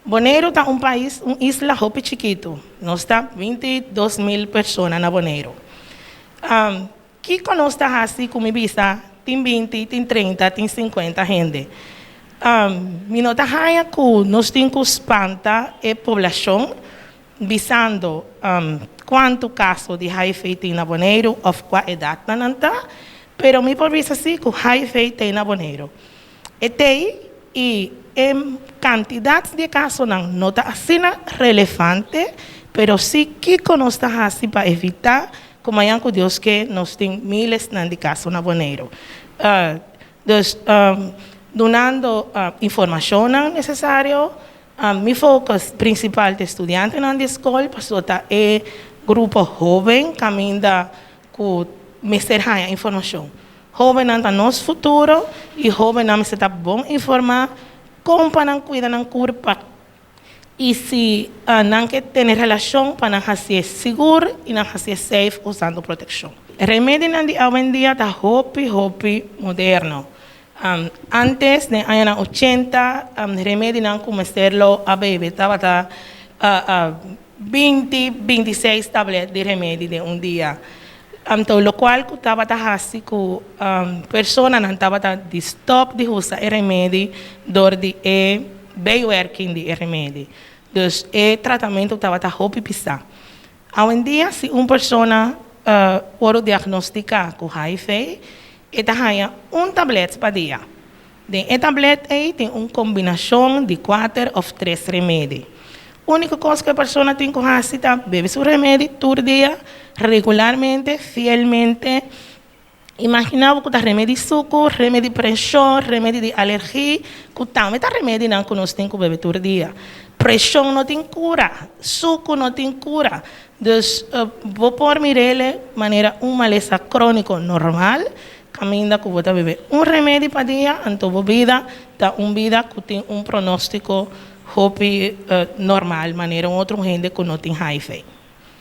Boneiru ta un pais, un isla hopi chikitu. Nos ta 22.000 persona na Boneiru. Kiko nos ta hasi ku mi bisa tin 20, tin 30, tin 50 hende? Mi no ta haña ku nos tin ku spanta e poblashon bisando kuantu kaso di HIV tin na Boneiru òf kua edatnan nan ta, pero mi por bisa sí ku HIV tin na Boneiru. E t'ei i e kantidat di e kasonan no ta asina relevante, pero sí kiko nos ta hasi pa evitá ku mañan ku Dios ke nos tin mílesnan di kaso na Boneiru. Dus dunando informashonnan nesesario, mi focus prinsipal ta e studiantenan di skol pasobra ta e grupo hóben kaminda ku mester haña informashon. Hóbennan ta nos futuro i hóbennan mester ta bon informá kon pa nan kuida nan kurpa i si nan ke tene relashon pa nan hasié sigur i nan hasié safe usando protekshon. Remedinan di awendia ta hopi hopi moderno. Antes den añanan 80, remedinan ku mester lo a bebe tabata 20, 26 tablet di remedi den un dia. Anto lokual ku tabata hasi ku personanan tabata di stòp di usa e remedi dor di e bijwerking di e remedi. Dus e tratamentu tabata hopi pisá. Awendia si un persona wòrdu diagnostiká ku HIV, e ta haña un tablet pa dia. Den e tablet ei tin un kombinashon di kuater òf tres remedi. Úniko kos ku e persona tin ku hasi ta bebe su remedi tur dia, regularmente, fielmente. Imaginá bo ku ta remedi suku, remedi preshon, remedi di alergi, ku tambe ta remedinan ku nos tin ku bebe tur dia. Preshon no tin kura, suku no tin kura. Dus bo por mir'el manera un malesa króniko normal, kaminda ku bo ta bebe un remedi pa dia, anto bo bida ta un bida ku tin un pronóstiko hopi normal, manera un otro hende ku no tin HIV.